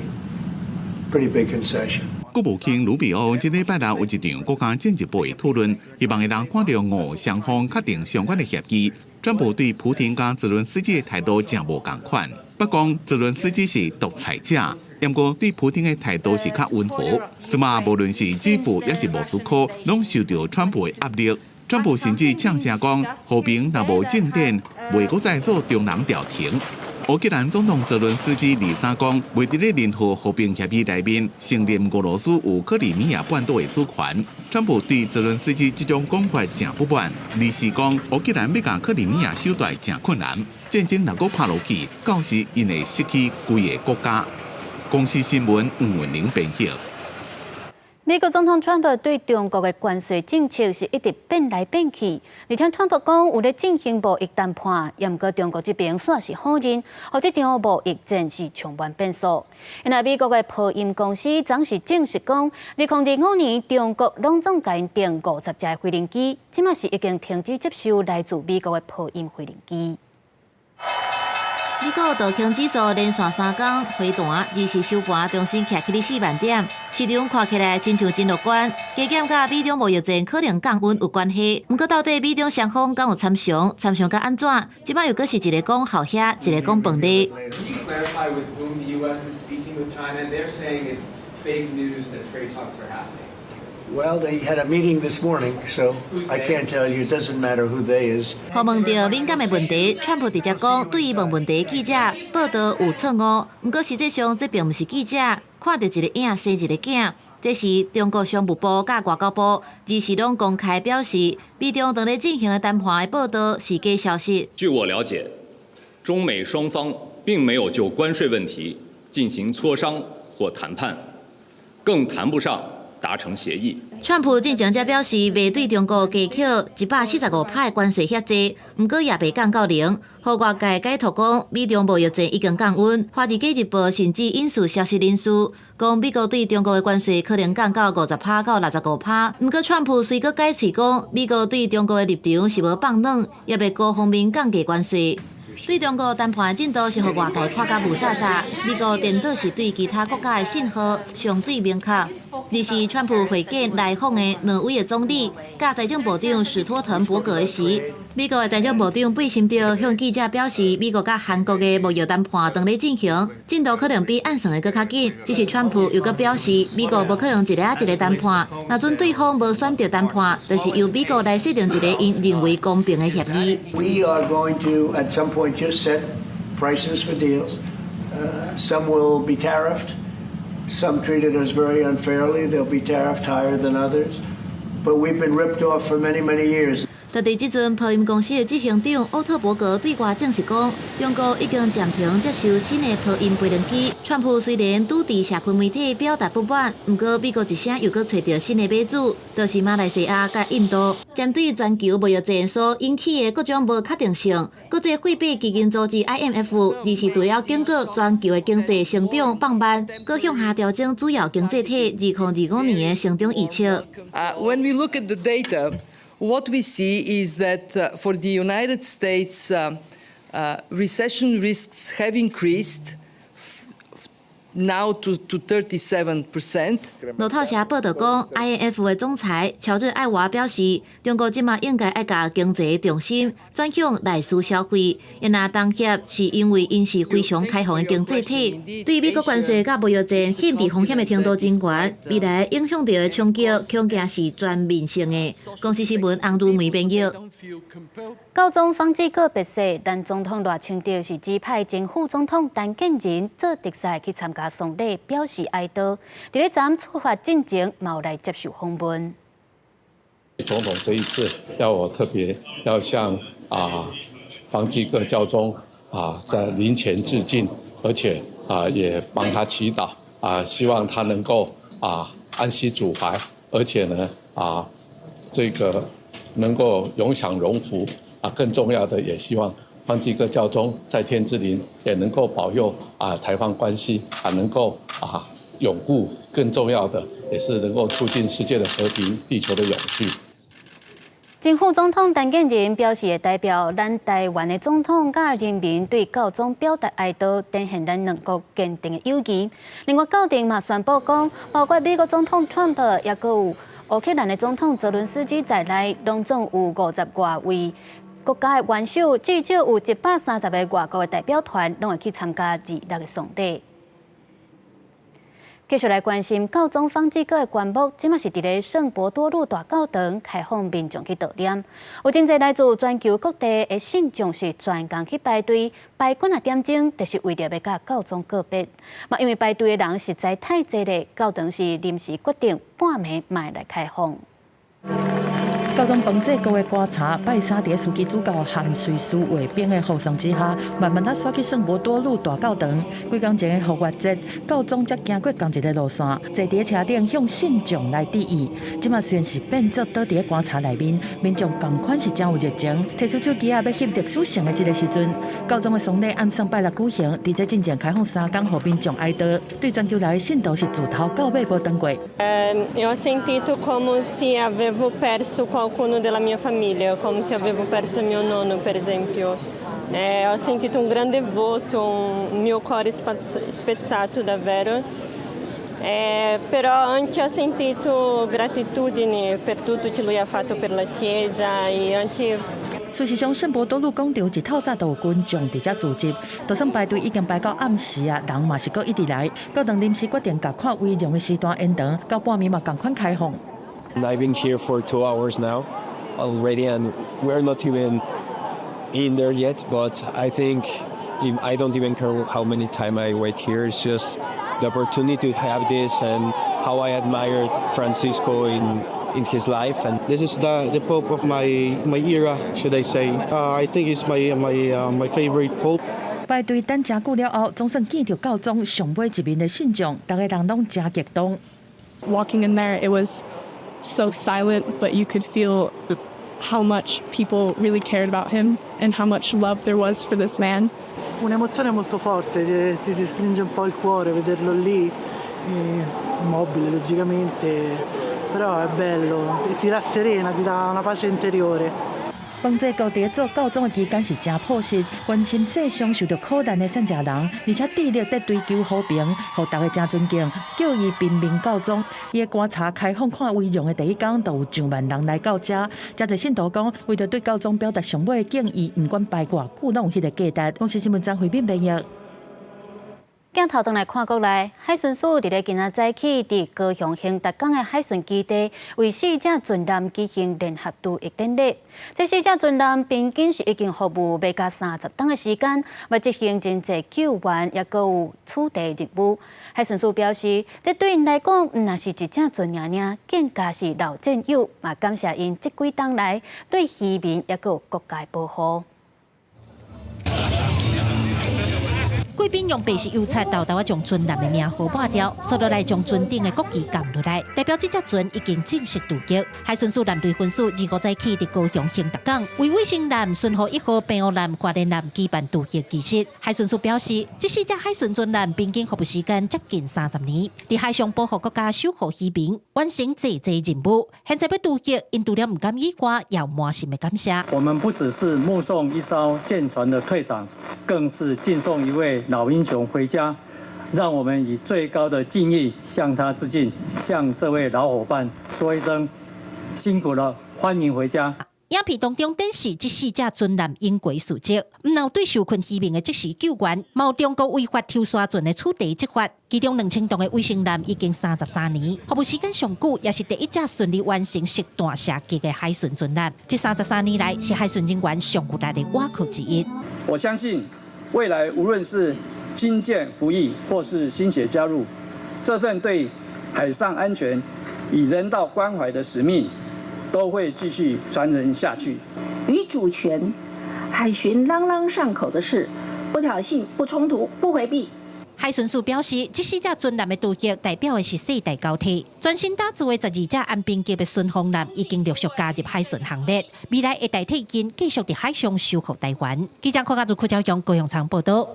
Pretty big concession. 國務卿魯比歐這禮拜六有一場國家進一步的討論，希望會當看著俄烏雙方確定相關的協議。川普對普丁佮澤倫斯基的態度誠無仝款，不講澤倫斯基是獨裁者，毋過對普丁的態度是較溫和。這馬無論是基輔抑是莫斯科，攏受著川普的壓力。川普甚至嗆聲講，和平若無進展，袂閣再做中人調停。烏克蘭總統澤倫斯基二三講，袂佇咧任何和平協議內面承認俄羅斯有克里米亞半島的主權。川普對澤倫斯基這種講法誠不滿，而是講烏克蘭欲共克里米亞收回誠困難，戰爭若閣拍落去，到時𪜶會失去規个國家。公視新聞吳文玲編譯。美國總統川普對中國的關稅政策是一直變來變去，而且川普講有咧進行貿易談判，毋過中國這邊煞是否認，予這場貿易戰是充滿變數。因為美國的波音公司昨是證實講，2025年中國攏總共𪜶訂50架飛行機，這馬是已經停止接受來自美國的波音飛行機。美國道瓊指數連續3工回彈，二四收盤重新徛起咧4萬點，市場看起來親像真樂觀。加減佮美中貿易戰可能降溫有關係，毋過到底美中雙方敢有參詳？參詳甲按怎？這擺又閣是一个講鱟蝦，一个講飯咧。 Can you clarify with whom the U.S. is speaking with China? They're saying it's fake news that trade talks are happening? Well, they had a meeting this morning, so I can't tell you. It doesn't matter who they is. 予問著敏感的問題，川普直接講，對伊問問題的記者報道有錯誤，毋過實際上這並毋是記者看著一个影生一个囝。這時中國商務部佮外交部二時攏公開表示，美中當咧進行的談判的報道是假消息。據我了解，中美雙方並沒有就關稅問題進行磋商或談判，更談不上達成協議。川普進前才表示，袂對中國加課145趴的關稅遐濟，毋過也袂降到零。予外界解讀講，美中貿易戰已經降溫。華爾街日報甚至引述消息人士講，美國對中國的關稅可能降到50趴到65趴。毋過川普隨閣改喙講，美國對中國的立場是無放軟，也袂高方面降低關稅。對中國談判的進度是予外界看甲霧煞煞，美國顛倒是對其他國家的信號相對明確。二是川普會見來訪的挪威的總理，佮財政部長史托滕伯格時，美國的財政部長貝森特向記者表示，美國佮韓國的貿易談判當咧進行，進度可能比按算的閣較緊。只是川普又閣表示，美國無可能一个仔一个談判，若準對方無選擇談判，就是由美國來設定一个𪜶認為公平的協議。 We are going to at some point just set prices for deals. Some will be tariffed. Some treated us very unfairly. They'll be tariffed higher than others. But we've been ripped off for many, many years. 就佇這陣，波音公司的執行長奧特伯格對外證實講，中國已經暫停接受新的波音飛行機。川普雖然拄佇社群媒體表達不滿，毋過美國一聲又閣揣著新的買主，就是馬來西亞佮印度。針對全球貿易戰所引起的各種無確定性，國際貨幣基金組織 IMF 二時除了警告全球的經濟成長放慢，閣向下調整主要經濟體2025年的成長預測。 When we look at the data, what we see is that for the United States, recession risks have increased now to 37%. 路透社報導講，IMF 的總裁喬治艾娃表示，中國這馬應該愛共經濟重心轉向內需消費，𪜶若當協是因為𪜶是非常開放的經濟體，對美國關稅佮貿易戰限制風險的程度真懸，未來影響著的衝擊恐驚是全面性的。公視新聞洪如梅編譯。教宗方濟各別逝，咱總統賴清德是指派前副總統陳建仁做特使去參加喪禮，表示哀悼。佇咧昨出發進前，嘛有來接受訪問。總統這一次要我特別要向方濟各教宗在靈前致敬，而且也幫他祈禱，希望他能夠安息主懷，而且呢這個能夠永享榮福。更重要的也希望方濟各教宗在天之靈也能夠保佑台方關係能夠永固，更重要的也是能夠促進世界的和平、地球的永續。前副總統陳建仁表示，會代表咱台灣的總統佮人民對教宗表達哀悼，展現咱兩國堅定的友誼。另外，教廷嘛宣布講，包括美國總統川普，抑閣有烏克蘭的總統澤倫斯基在內，攏總有50外位國家的元首，至少有130個外國的代表團，攏會去參加26的喪禮。繼續來關心教宗方濟各的棺木，這馬是佇咧聖伯多祿大教堂開放民眾去悼念。有真濟來自全球各地的信眾是專工去排隊，排幾仔點鐘，就是為著欲佮教宗告別。嘛，因為排隊的人實在太濟咧，教堂是臨時決定半暝嘛來開放。教宗方濟各的棺柴，拜三佇樞機主教和隨司衛兵的護送之下，慢慢仔徙去聖伯多祿大教堂。幾工前的復活節，教宗才行過仝一个路線，坐佇車頂向信眾來致意。這馬雖然是變做倒佇棺柴內面，民眾仝款是誠有熱情，提出手機仔欲翕歷史性的這个時陣。教宗的喪禮按算拜六舉行，佇這進前開放3工予民眾哀悼，對全球來的信徒是自頭到尾無斷過。 Ho sentito come se avevo perso qualcuno della mia famiglia, come se avevo perso mio nonno, per esempio. Ho sentito un grande vuoto, un mio cuore spezzato davvero. Però anche ho sentito gratitudine per tutto che lui ha fatto per la Chiesa e anche 樞事實上，聖伯多祿廣場一透早就有群眾佇遮聚集，就算排隊已經排到暗時啊，人嘛是閣一直來。教堂臨時決定共看遺容的時段延長，到半暝嘛仝款開放。 I've been here for 2 hours now already, and we're not even in there yet. But I think I don't even care how many time I wait here. It's just the opportunity to have this and how I admired Francisco in his life. And this is the Pope of my era, should I say? I think he's my favorite Pope. 排隊等誠久了後，總算見著教宗上尾一面的信眾，逐家人攏誠激動。 Walking in there, it was so silent, but you could feel how much people really cared about him and how much love there was for this man. Un'emozione molto forte, ti si stringe un po' il cuore vederlo lì, immobile logicamente, però è bello, ti rasserena, ti dà una pace interiore. 方濟各佇做教宗的期間是誠樸實，關心世上受著苦難的善良人，而且致力佇追求和平，予逐家誠尊敬，叫伊平民教宗。伊的棺柴開放看遺容的第一工，就有上萬人來到遮。誠濟信徒講，為著對教宗表達上尾的敬意，毋管排偌久，攏有彼个價值。公視新聞張惠敏編譯。鏡頭轉來看國內，海巡署佇咧今仔早起，佇高雄興達港的海巡基地，為四隻船艦舉行聯合渡役典禮。這四隻船艦平均是已經服務欲到30冬的時間，嘛執行真濟救援，抑閣有取締任務。海巡署表示，這對𪜶來講，毋但是一隻船爾爾，更加是老戰友，嘛感謝𪜶這幾冬來對漁民抑閣有國家的保護。貴賓用白色油漆沓沓仔將船艦的名號抹掉，紲落來將船頂的國旗降落來，代表這隻船已經正式渡役。海巡署艦隊分署25早起佇高雄興達港，為衛星艦、巡護1號、平湖艦、花蓮艦舉辦渡役儀式。海巡署表示，這四隻海巡船艦平均服務時間接近30年，佇海上保護國家、守護漁民，完成濟濟任務。現在欲渡役，𪜶除了毋甘以外，也有滿心的感謝。我們不只是目送一艘艦船的退場，更是敬送一位老英雄回家，讓我們以最高的敬意向他致敬，向這位老夥伴說一聲辛苦了，歡迎回家。影片當中展示這四隻船艦英國事蹟，毋但對受困漁民的即時救援，嘛有中國違法抽沙船的取締執法。其中2000噸的衛星艦已經33年，服務時間上久，也是第一隻順利完成實彈射擊的海巡船艦。這33年來，是海巡人員上有力的倚靠之一。我相信未來無論是新艦服役或是新血加入，這份對海上安全與人道關懷的使命，都會繼續傳承下去。與主權，海巡朗朗上口的是不挑釁、不衝突、不迴避。海巡署表示，這四隻船艦的渡役代表的是世代交替。全新打造的12隻安兵級的順風艦已經陸續加入海巡行列，未來會代替𪜶繼續佇海上守護台灣。記者柯家祖、柯昭陽、高雄場報道。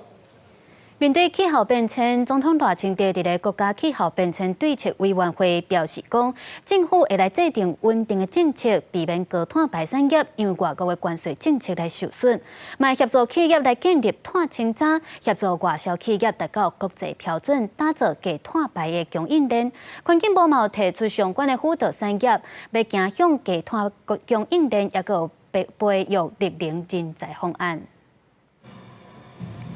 面對氣候變遷，總統賴清德佇咧國家氣候變遷對策委員會表示講，政府會來制定穩定的政策，避免高碳排產業因為外國的關稅政策來受損，嘛協助企業來建立碳清查，協助外銷企業達到國際標準，打造低碳排的供應鏈。環境部嘛有提出相關的輔導產業，欲走向低碳供應鏈，抑閣有培育綠能人才方案。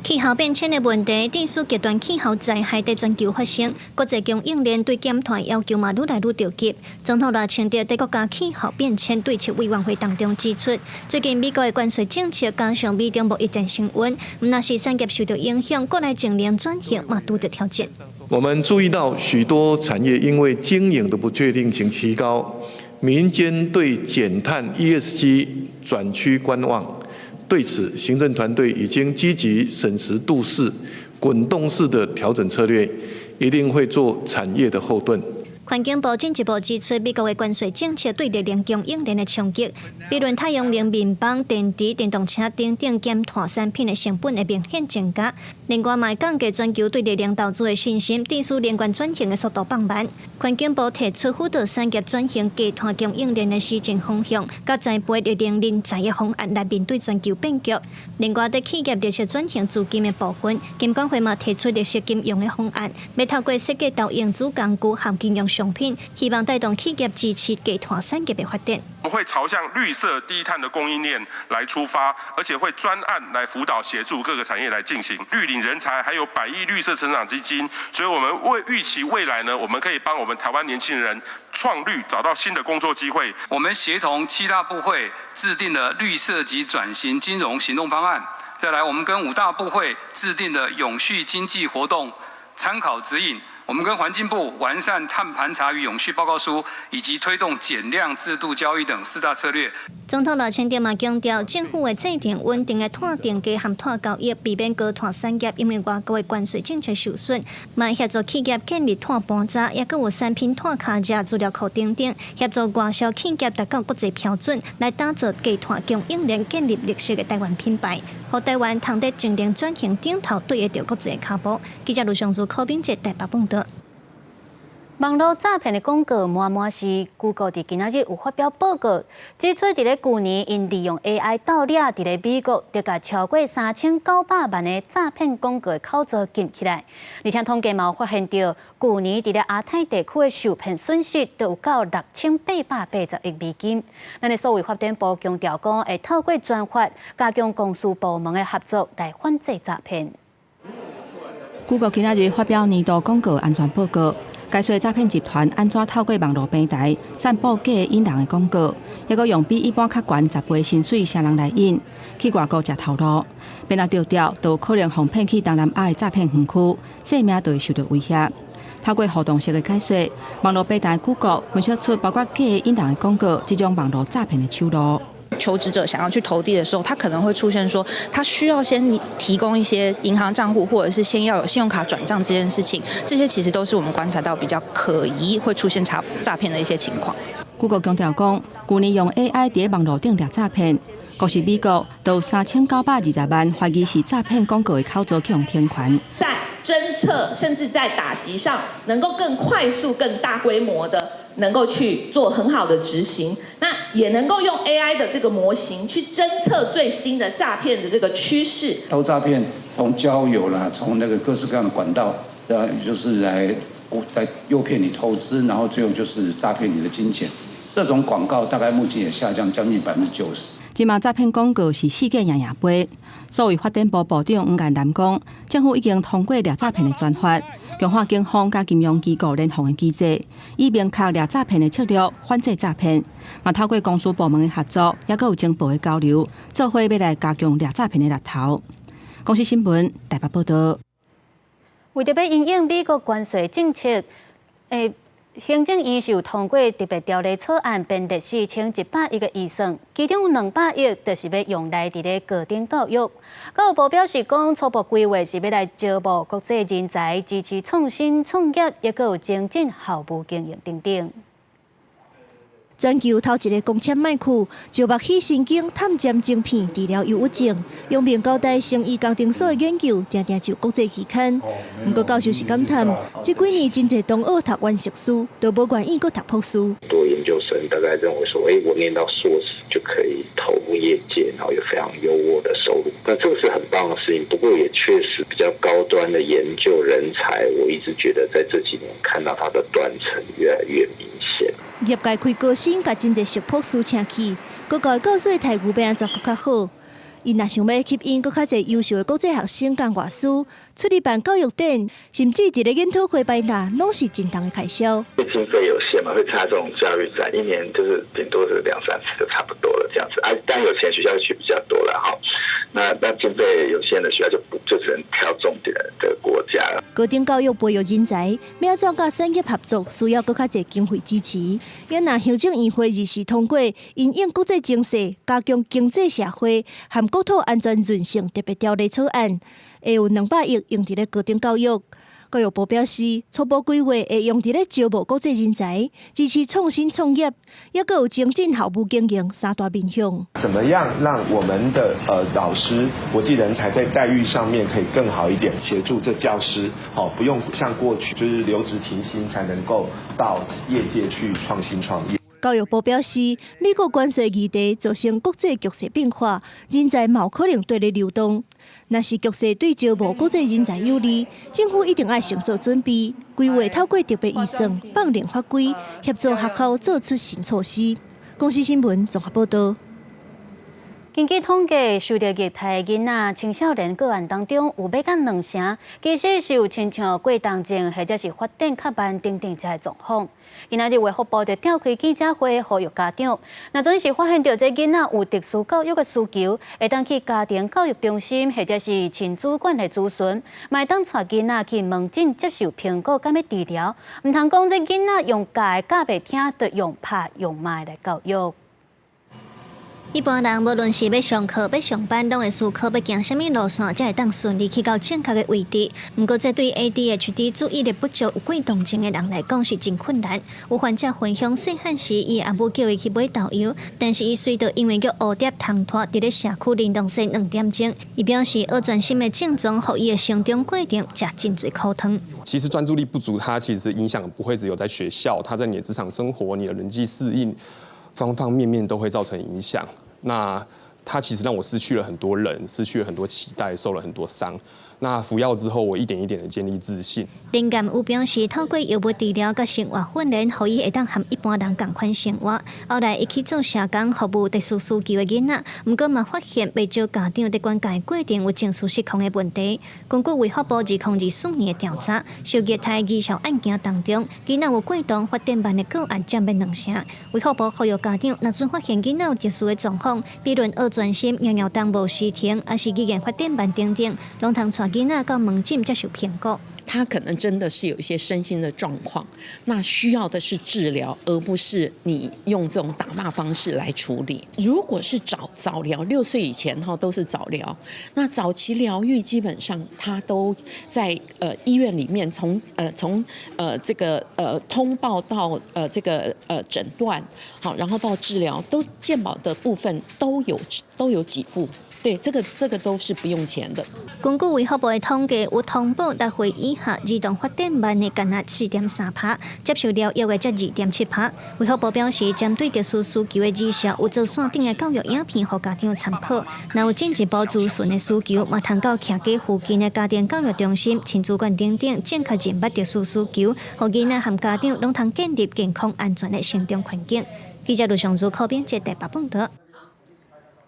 氣候變遷的問題，致使極端氣候災害佇全球發生，國際供應鏈對減碳要求嘛愈來愈著急。總統賴清德佇國家氣候變遷對策委員會當中指出，最近美國的關稅政策加上美中貿易戰升溫，毋但是產業受著影響，國內淨零轉型嘛拄著挑戰。我們注意到許多產業因為經營的不確定性提高，民間對減碳 ESG 轉趨觀望。對此，行政團隊已經積極審時度勢、滾動式的調整策略，一定會做產業的後盾。環境部進一步指出，美國的關稅政策對綠能供應鏈的衝擊，比如太陽能面板、電池、電動車等等減碳產品的成本會明顯增加。另外，嘛會降低全球對綠能投資的信心，致使能源轉型的速度放慢。環境部提出輔導產業轉型低碳供應鏈的施政方向，佮栽培綠能人才的方案來面對全球變局。另外，佇企業綠色轉型資金的部分，金管會嘛提出綠色金融的方案，欲透過設計投融資工具和金融。商品，希望帶動企業支持低碳產業的發展。我們會朝向綠色低碳的供應鏈來出發，而且會專案來輔導協助各個產業來進行綠領人才，還有百億綠色成長基金。所以，我們為預期未來呢，我們可以幫我們台灣年輕人創綠，找到新的工作機會。我們協同七大部會制定了綠色及轉型金融行動方案。再來，我們跟五大部會制定的永續經濟活動參考指引。我們跟環境部完善碳盤查與永續報告書，以及推動減量制度交易等四大策略。總統賴清德嘛強調，政府會制定穩定的碳定價和碳交易，避免高碳產業因為外國的關稅政策受損。嘛協助企業建立碳盤查，抑閣有產品碳跤跡資料庫等等，協助外銷企業達到國際標準，來打造低碳供應鏈，建立綠色的台灣品牌，予台灣通佇淨零轉型頂頭對得著國際跤步。記者盧尚書、柯炳哲台北報導。網路詐騙的廣告滿滿是，Google 佇今仔日有發表報告，指出佇咧舊年，𪜶利用 AI 盜掠佇咧美國，就共超過3900萬的詐騙廣告的口座禁起來。而且統計嘛有發現著，舊年佇咧亞太地區的受騙損失都有到6880億美金。咱的數位發展部強調講，會透過專法加強公私部門的合作來反制詐騙。 Google 今仔日發表年度廣告安全報告。解說詐騙集團按怎透過網路平台散布假引人的廣告，抑閣用比一般較懸10倍薪水請人來引，去外國食頭路，變若著釣，就有可能予騙去東南亞的詐騙園區，性命就會受到威脅。透過互動式的解說，網路平台 Google 分析出包括假引人的廣告這種網路詐騙的手路。求職者想要去投遞的時候，他可能會出現說，他需要先提供一些銀行賬戶，或者是先要有信用卡轉賬這件事情，這些其實都是我們觀察到比較可疑會出現詐騙的一些情況。 Google 強調講，舊年用 AI 佇網路頂掠詐騙，光是美國就有3920萬懷疑是詐騙廣告的口座去予停權。在偵測甚至在打擊上，能夠更快速、更大規模的能夠去做很好的執行，那也能夠用 AI 的這個模型去偵測最新的詐騙的這個趨勢。偷詐騙從交友啦，從那個各式各樣的管道，就是來誘騙你投資，然後最後就是詐騙你的金錢。這種廣告大概目前也下降將近90%。這馬詐騙廣告是世界贏贏杯。數位發展部部長黃彥南講，政府已經通過掠詐騙的專法，強化警方佮金融機構聯防的機制，以明確掠詐騙的策略，反制詐騙。嘛，透過公私部門的合作，抑閣有情報的交流，做伙欲來加強掠詐騙的力頭。公視新聞台北報導。為著欲因應美國關稅政策，行政院是有通過特別條例草案，編列4100億的預算，其中有200億就是欲用來佇咧高等教育。教育部表示講，初步規劃是欲來招募國際人才，支持創新創業，抑閣有精進校務經營等等。全球頭一个光纖麥區，石墨烯神經探針晶片治療憂鬱症，陽明交大生醫工程所的研究，定定上國際期刊。毋過教授是感嘆，這幾年真濟同學讀完碩士，都無願意閣讀博士。多研究生大概認為說，欸，我念到碩士就可以投入業界，然後有非常優渥的收入。那這個是很棒的事情，不過也確實比較高端的研究人才，我一直覺得在這幾年看到它的斷層越來越明顯。業界開高薪，共真濟碩博士請去，高校教授待遇欲按怎閣較好？𪜶若想欲吸引閣較濟優秀的國際學生佮外師，出力辦教育展，甚至佇咧研討會擺攤，攏是真重的開銷。經費有限嘛，會參加這種教育展，一年就是頂多是兩三次就差不多了，這樣子。啊，但有錢學校去比較多了哈。那經費有限的學校就不就只能挑重點的國家。高等教育培育人才，欲按怎佮產業合作，需要閣較濟經費支持。也若行政院會議時通過，因應國際情勢，加強經濟社會和國土安全韌性特別條例草案，會有200億用佇咧高等教育。教育部表示，初步規劃會用佇咧招募國際人才、支持創新創業，抑閣有精進校務經營三大面向。怎麼樣讓我們的老師、國際人才在待遇上面可以更好一點，協助這教師，好不用像過去就是留職停薪才能夠到業界去創新創業。教育部表示，美國關稅議題造成國際局勢變化，人才嘛有可能綴咧流動。若是局勢對招募國際人才有利，政府一定愛先做準備，規劃透過特別預算、放靈法規，協助學校做出新措施。公視新聞綜合報道。根據統計，受著虐待的囡仔青少年個案當中，有欲到兩成，其實是有親像過動症或者是發展較慢等等這个狀況。今仔日衛福部就召開記者會，呼籲家長，若準是發現著這囡仔有特殊教育的需求，會當去家庭教育中心或者是親子館來諮詢，嘛會當帶囡仔去門診接受評估，佮治療。毋通講這囡仔用教的教袂聽，就用拍用罵來教育。一般人無論是欲上課、欲上班，攏會思考欲行啥物路線，才會當順利去到正確的位置。毋過，這對 ADHD 注意力不足、有過動症的人來講是真困難。有患者分享，細漢時伊阿母叫伊去買豆油，但是伊隨著因為叫烏蝶通拖，佇咧社區淋動洗兩點鐘。伊表示，學專心的症狀，予伊的成長過程食真濟苦糖。其實專注力不足，它其實影響不會只有在學校，它在你的職場生活、你的人際適應。方方面面都會造成影響。那它其實讓我失去了很多人，失去了很多期待，受了很多傷。那服藥之後，我一點一點的建立自信。林鑑有表示，透過藥物治療佮生活訓練，予伊會當和一般人仝款生活。後來，伊去做社工，服務特殊需求的囡仔，毋過嘛發現袂少家長佇管教的過程有情緒失控的問題。根據衛福部2024年的調查，受虐待兒少案件當中，囡仔有過動發展慢的個案佔欲兩成。衛福部呼籲家長，若準發現囡仔有特殊的狀況，比如學專心、搖搖動無時停，抑是語言發展慢等等，攏通帶囡仔到門診接受評估。他可能真的是有一些身心的狀況，那需要的是治療，而不是你用這種打罵方式來處理。如果是早早療，6歲以前哈都是早療，那早期療育基本上他都在醫院裡面從這個通報到這個診斷，好，然後到治療，都健保的部分都有給付。對，這個都是不用錢的。根據衛福部的統計，有通報6歲以下兒童發展慢的，干焦4.3趴，接受療藥的才2.7趴。衛福部表示，針對特殊需求的兒少，有做線頂的教育影片，予家長參考。若有進一步諮詢的需求，嘛通到徛家附近的家庭教育中心、親子館等等，正確認捌特殊需求，予囡仔和家長攏通建立健康安全的成長環境。記者盧尚如、柯炳哲台北報導。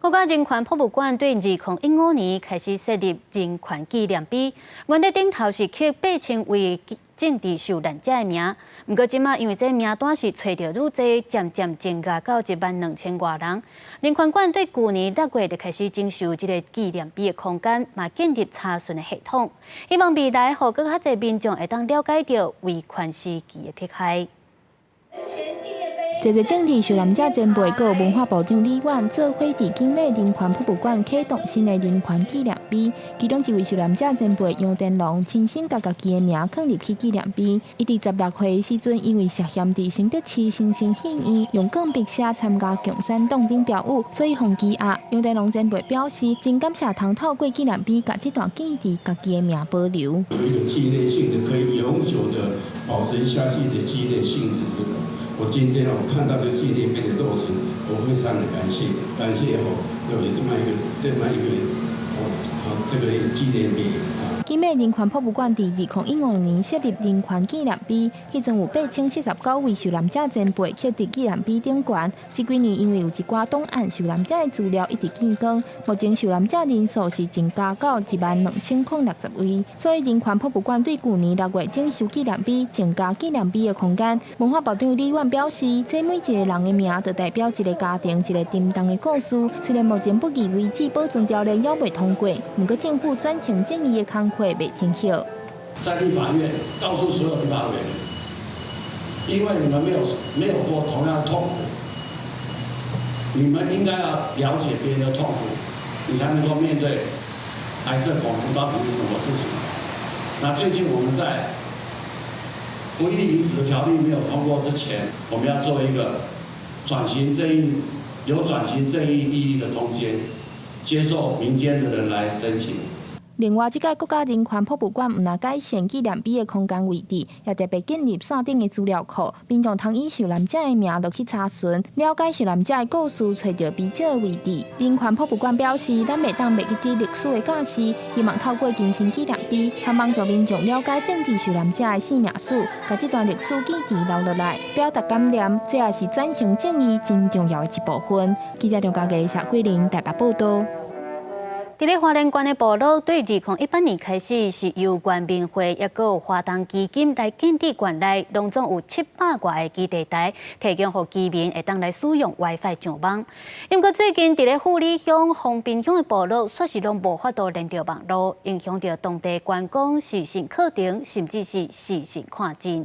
國家人權博物館對2015年開始設立人權紀念碑，原底頂頭是刻8000位政治受難者的名，毋過這馬因為這名單是揣著愈濟，漸漸增加到1萬2000外人。人權館對舊年6月就開始整修這个紀念碑的空間，嘛建立查詢的系統，希望未來予閣較濟民眾會當了解著維權時期的迫害。濟濟政治受難者前輩，閣有文化部長李婉做伙佇景美人權博物館啟動新的人權紀念碑。其中一位受難者前輩楊田龍親身共家己的名囥入去紀念碑。伊佇16歲時陣，因為涉嫌佇新竹市新生戲院用鋼筆寫參加共產黨頂標語，所以予羈押。楊田龍前輩表示，真感謝通透過紀念碑，共這段記憶家己的名保留。有一個紀念性的，可以永久的保存下去的紀念性質，這個。我今天我看到這個紀念碑的落成，我非常的感謝，感謝哦，有這麼一個哦，這個紀念碑。景美人權博物館佇2015年設立人權紀念碑，彼陣有879位受難者前輩刻佇紀念碑頂懸。這幾年因為有一寡檔案受難者的資料一直見光，目前受難者人數是增加到1萬2060位。所以人權博物館對舊年6月整修紀念碑，增加紀念碑的空間。文化部長李婉表示，這每一個人的名，就代表一個家庭、一個沉重的故事。雖然目前不義遺址保存條例猶未通過，毋過政府轉型正義的工課袂停歇。在立法院告訴所有立法委員，因為你們沒有過同樣的痛苦，你們應該要了解別人的痛苦，你才能夠面對白色恐怖到底是什麼事情。那最近我們在不義遺址的條例沒有通過之前，我們要做一個轉型正義、有轉型正義意義的空間，接受民間的人來申請。另外，這屆國家人權博物館毋但改善紀念碑的空間位置，也特別建立線頂的資料庫，民眾通以受難者的名落去查詢，了解受難者的故事，揣著碑石的位置。人權博物館表示，咱袂當袂記這歷史的教示，希望透過更新紀念碑，通幫助民眾了解政治受難者的生命史，共這段歷史記佇留落來，表達感念，這也是轉型正義真重要的一部分。記者張家傑、謝桂玲台北報導。佇咧花蓮縣的部落，對2018年開始，是由原民會抑閣有華東基金來建置縣內，攏總有700外个基地台，提供予居民會當來使用 WiFi 上網。毋過最近佇咧富里鄉、豐濱鄉的部落，煞是攏無法度連著網路，影響著當地觀光、視訊課程，甚至是視訊看診。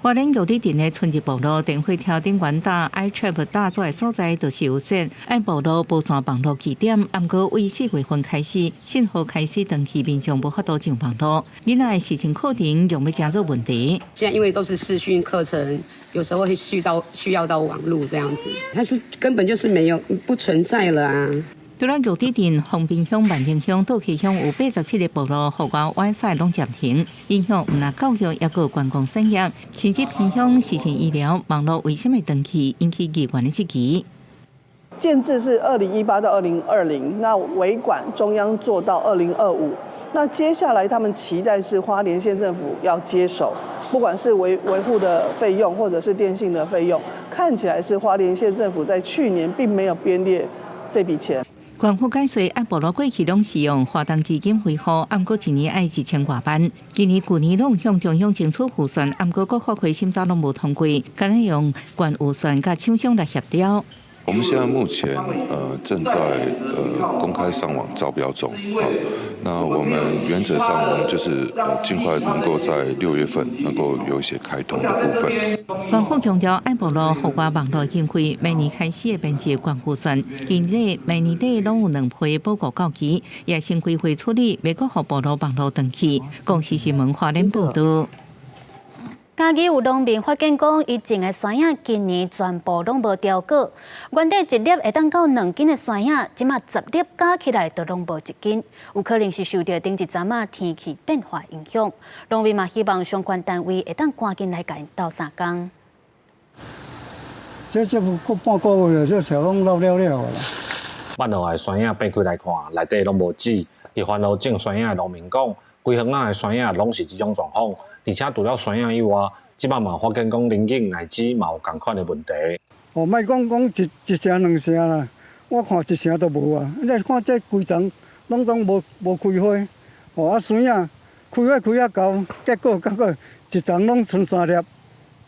花蓮玉里鎮的春日部落電火柱頂懸搭 iTrap 搭載的所在，就是有設愛部落無線網路據點。毋過為4月份開始，信號開始斷去，民眾無法度上網路。囡仔的視訊課程用欲誠做問題。現在因為都是視訊課程，有時候會需要到網路這樣子，它是根本就是沒有不存在了啊。除了玉里鎮、豐濱鄉、萬寧鄉、道溪鄉有87個部落，戶外 WiFi 攏暫停，影響毋但教育，抑閣觀光產業，甚至偏鄉視訊醫療、網路為啥物斷去，引起議員的質疑。建置是2018到2020，那維管中央做到2025，那接下來他們期待是花蓮縣政府要接手，不管是維護的費用或者是電信的費用，看起來是花蓮縣政府在去年並沒有編列這筆錢。縣府解釋，按部落過去攏是用華東基金維護，毋過一年愛1000外萬。今年、舊年攏向中央爭取預算，毋過閣法規審查攏無通過，干焦用縣預算佮廠商來協調。我們現在目前正在公開上網招標中，好，那我們原則上我們就是盡快能夠在6月份能夠有一些開通的部分。縣府強調，愛部落戶外網路經費每年開始會編制縣預算，今日每年底攏有兩批報告到期，也先規劃處理，袂閣予部落網路斷去。公視新聞花蓮報導。嘉義有農民發現講，伊種的山葉今年全部攏無著果，原底一粒會當到2斤的山葉，這馬10粒加起來都攏無1斤，有可能是受著頂一陣仔天氣變化影響。農民嘛希望相關單位會當趕緊來共𪜶鬥相共。這這過半個月，這草攏老了了啦。挽落來山葉掰開來看，內底攏無籽。佇番路種山葉的農民講，規園仔的山葉攏是這種狀況。而且除了山葉以外，這擺嘛發現講龍眼、荔枝嘛有仝款的問題。哦，莫講講一成兩成啦，我看一成都無啊。你看這規叢攏總無開花，哦啊山葉開花開啊厚，結果結果一叢攏賰三粒，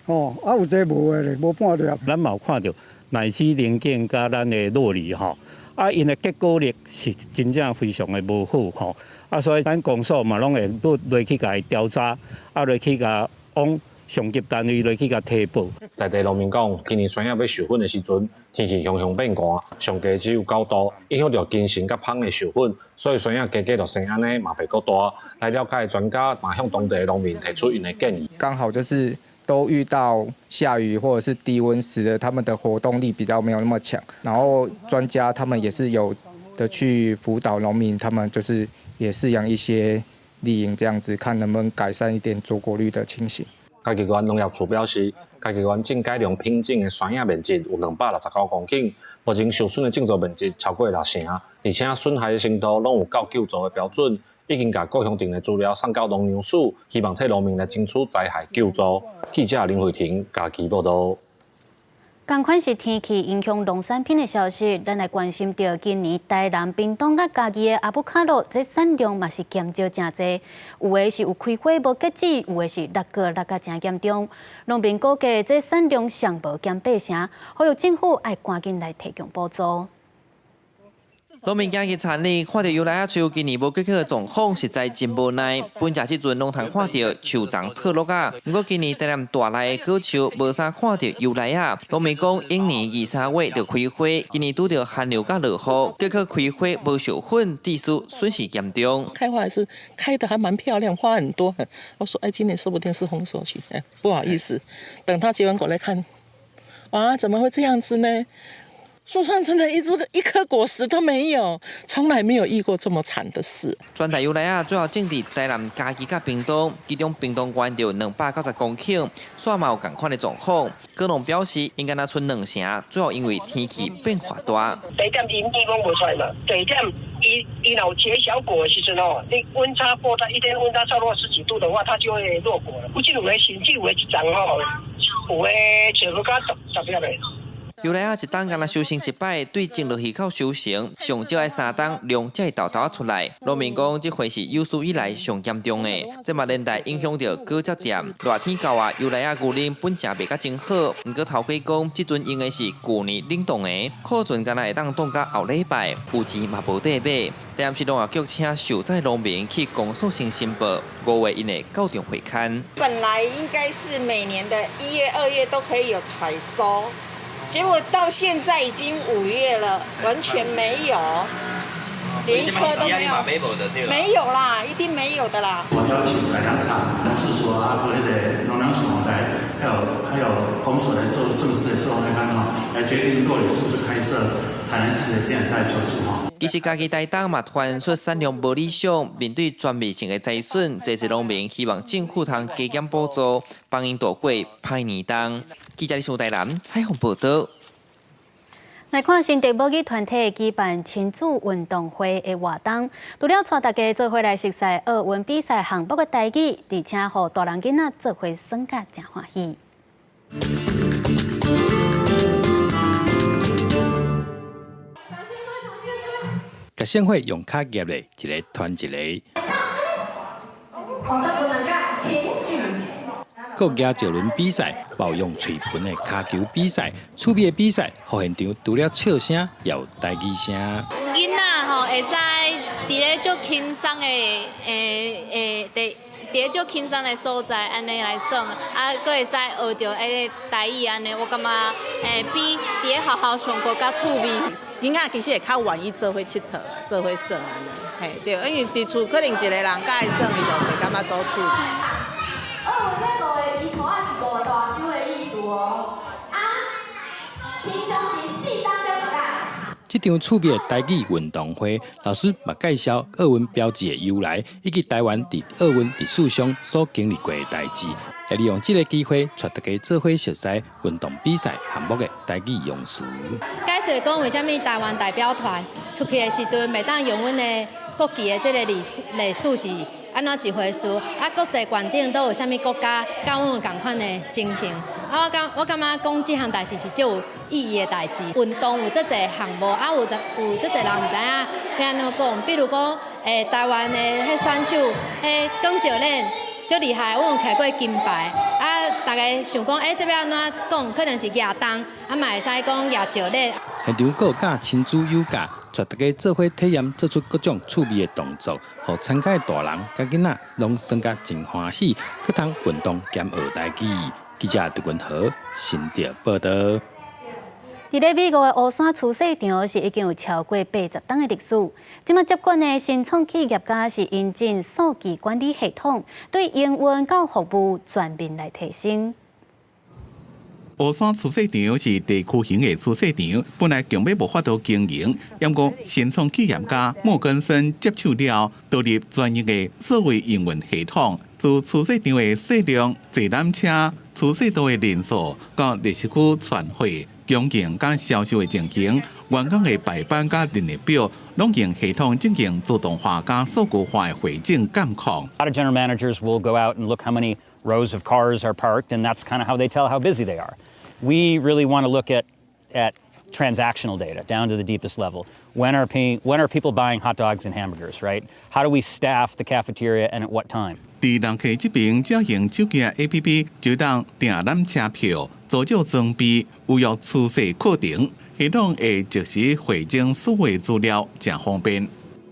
哦啊有一个無的咧，無半粒。咱嘛有看著荔枝、龍眼佮咱的酪梨吼，啊𪜶的結果率是真正非常的無好吼。啊，所以咱公所嘛，攏會落落去共伊調查，啊，落去共往上級單位落去共提報。在地農民講，今年山葉欲授粉的時陣，天氣雄雄變寒，上低只有9度，影響著根蘚佮芳的授粉，所以山葉加加就生按呢，嘛袂閣大。來了解的專家嘛向當地的農民提出𪜶的建議。剛好就是都遇到下雨或者是低溫，使得他們的活動力比較沒有那麼強。然後專家他們也是有的去輔導農民，他們就是也飼養一些麗蠅這樣子，看能不能改善一點坐果率的情形。嘉義縣農業處表示，嘉義縣種改良品種的山葉面積有269公頃，目前受損的種植面積超過六成，而且損害的程度攏有夠救助的標準，已經共各鄉鎮的資料送到農糧署，希望替農民來爭取災害救助。記者林慧婷嘉義報導。仝款是天氣影響農產品的消息，咱來關心著今年台南、屏東佮嘉義的阿布卡多，這產量嘛是減少誠濟，有的是有開花無結籽，有的是落果落甲誠嚴重。農民估計這產量上無減八成，呼籲政府愛趕緊來提供補助。農民今日田裡看著油梨仔樹今年無結果的狀況，實在真無奈。分食時陣攏通看著樹叢脫落啊。毋過今年台南大內的果樹無啥看著油梨仔。農民講，往年二三月就開花，今年拄著寒流佮落雨，結果開花無授粉，致使損失嚴重。開花還是開得還蠻漂亮，花很多。我說，哎，今年說不定是豐收期。哎，不好意思，等他結完果來看，啊，怎麼會這樣子呢？樹上真的一隻一顆果實都沒有，從來沒有遇過這麼慘的事。全台油梨仔主要種佇台南、嘉義佮屏東，其中屏東縣就290公頃，煞嘛有仝款的狀況。果農表示，應該若賰兩成，主要因為天氣變化大。第一點，伊蜜攏無出來嘛。第二點，伊伊若有結小果的時陣哦，你溫差過大，一天溫差超過十幾度的話，它就會落果了。有這有的甚至有的一叢吼，有的找不到十十粒的。油梨仔一冬干焦收成一擺，對種落去到收成，上少愛三冬量才會沓沓出來。農民講，這回是有史以來上嚴重的，這嘛連帶影響著果汁店。熱天到啊，油梨仔牛奶本正賣甲真好，毋過頭家講，這陣用的是舊年冷凍的，庫存干焦會當凍到後禮拜，有錢嘛無得買。台南市農業局請受災農民去公所先申報，5月𪜶會到場會勘。本來應該是每年的1月、2月都可以有採收。結果到現在已經5月了，完全沒有，連一顆都沒有，沒有啦，一定沒有的啦。我邀請改良場、農試所啊，和彼个農糧署來，還有公所來做正式的事後來看吼，來決定到底是不是開設台南市的天然災求助吼。其實，嘉義台東嘛傳出產量無理想，面對全面性的災損，濟濟農民希望政府通加減補助，幫𪜶度過歹年冬。記者李秀台南採訪報導。來看新竹母語團體舉辦親子運動會的活動，除了帶大家做伙來熟悉奧運比賽項目的台語，而且予大人囡仔做伙耍甲誠歡喜。甲盛會用跤夾咧，一个傳一个。閣舉石輪比賽，包用喙盤的跤球比賽，趣味的比賽，予現場除了笑聲，也有台語聲。囡仔吼會使佇咧足輕鬆的佇咧足輕鬆的所在，按呢來耍，啊，閣會使學著台語按呢，我感覺比佇咧學校上閣較趣味。囡仔其實會較願意做伙𨑨迌，做伙耍按呢，嘿對，因為佇厝可能一個人佮愛耍，伊就袂感覺足趣味。哦，這五個伊頭仔是五個大洲的意思哦。啊，平常時四冬才一擺。這場趣味的台語運動會，老師嘛介紹奧運標誌的由來，以及台灣佇奧運歷史上所經歷過的代誌，也利用這个機會，帶大家做伙熟悉運動比賽項目的台語用詞。解釋講為啥物台灣代表團出去的時陣，袂當用阮的國旗的這个歷史是按怎一回事？啊，國際觀頂都有啥物國家佮阮有仝款的情形？啊，我感覺講這項代誌是足有意義的代誌。運動有遮濟項目，啊，有遮濟人毋知影欲按怎講。比如講，台灣的彼選手，彼江教練足厲害，阮有摕過金牌。啊，大家想講，這欲按怎講？可能是舉重，啊嘛會使講舉石鏈。現場閣有教親子有教。帶大家做伙體驗，做出各種趣味的動作，予參加的大人佮囡仔攏耍甲真歡喜，閣通運動兼學台語。記者杜文和新竹報導。佇咧美國的烏山廚師場是已經有超過80冬的歷史。這馬接管的新創企業家是引進數據管理系統，對營運佮服務全面來提升。烏山廚師場是地區型的廚師場，本來強欲無法度經營，毋過新創企業家莫根森接手了，導入專業的數位營運系統，自廚師場的數量、坐纜車、廚師道的人數，到歷史區傳會、供應佮銷售的情形，員工的排班佮人力表，攏用系統進行自動化佮數據化的匯總監控。 A lot of general managers will go out and look how many rows of cars are parked, and that's kind of how they tell how busy they are. We really want to look at transactional data down to the deepest level. When are people buying hot dogs and hamburgers, right? How do we staff the cafeteria and at what time? 佇人客這爿，只要用手機的 APP 就當訂纜車票、租借裝備、預約廚師課程，系統會即時匯總數位資料，誠方便。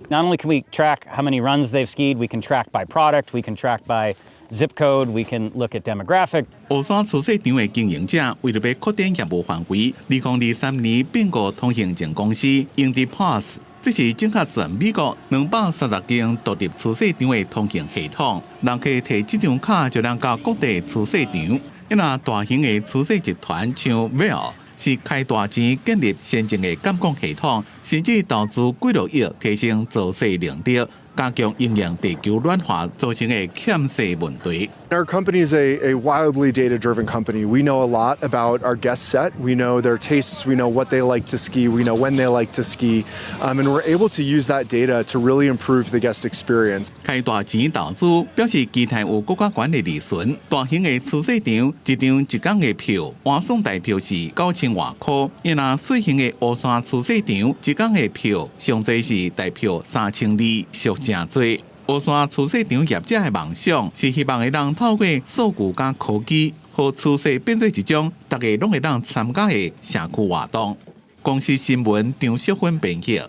Not only can we track how many runs they've skied, we can track by product, we can track by zip code, we can look at demographic. 烏山廚師場的經營者為著欲擴展業務範圍，2023年併購通行證公司 Indy Pass，這是整合全美國230間獨立廚師場的通行系統。人客提這張卡就能到各地廚師場。若大型的廚師集團像 Vail，是開大錢建立先進的監控系統，甚至投資幾落億提升造勢能力，加強因應地球暖化造成的欠水問題。 Our company is a wildly data-driven company. We know a lot about our guest set. We know their tastes. We know what they like to ski. We know when they like to ski. And we're able to use that data to really improve the guest experience. 開大錢投資表示期待有閣較懸的利潤。大型的雛勢場一張一工的票，換算台票是9000外箍；伊若細型的烏山雛勢場一工的票，上濟是台票3200，俗誠濟。烏山雛勢場業者的夢想是希望會當透過數據佮科技，予雛勢變做一種逐家攏會當參加的社區活動。公視新聞張淑芬編輯。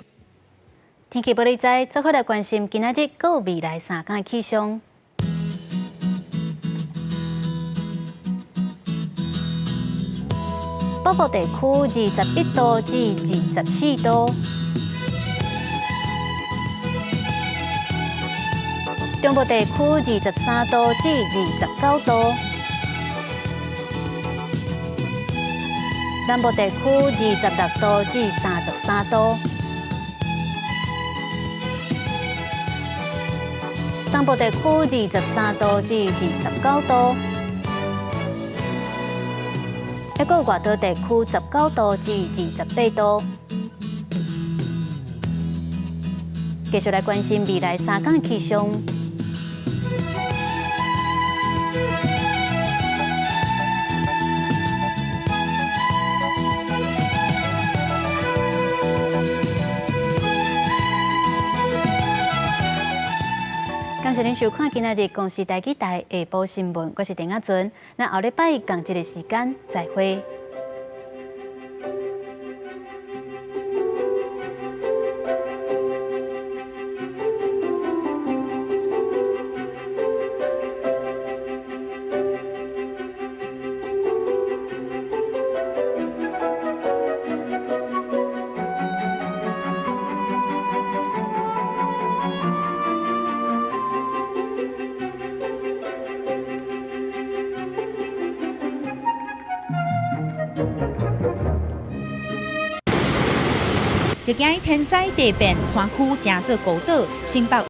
天氣報你知，做伙來關心今仔日閣未來3工的氣象。北部地區21度至24度，中部地區23度至29度，南部地區26度至33度，東部地區23度至29度，抑閣外島地區19度至28度。繼續來關心未來3工的氣象。感謝您收看今仔日公視台語台下晡新聞，我是鄭亞尊。咱後禮拜仝一个時間再會。就驚天災地變，山區成做孤島，新北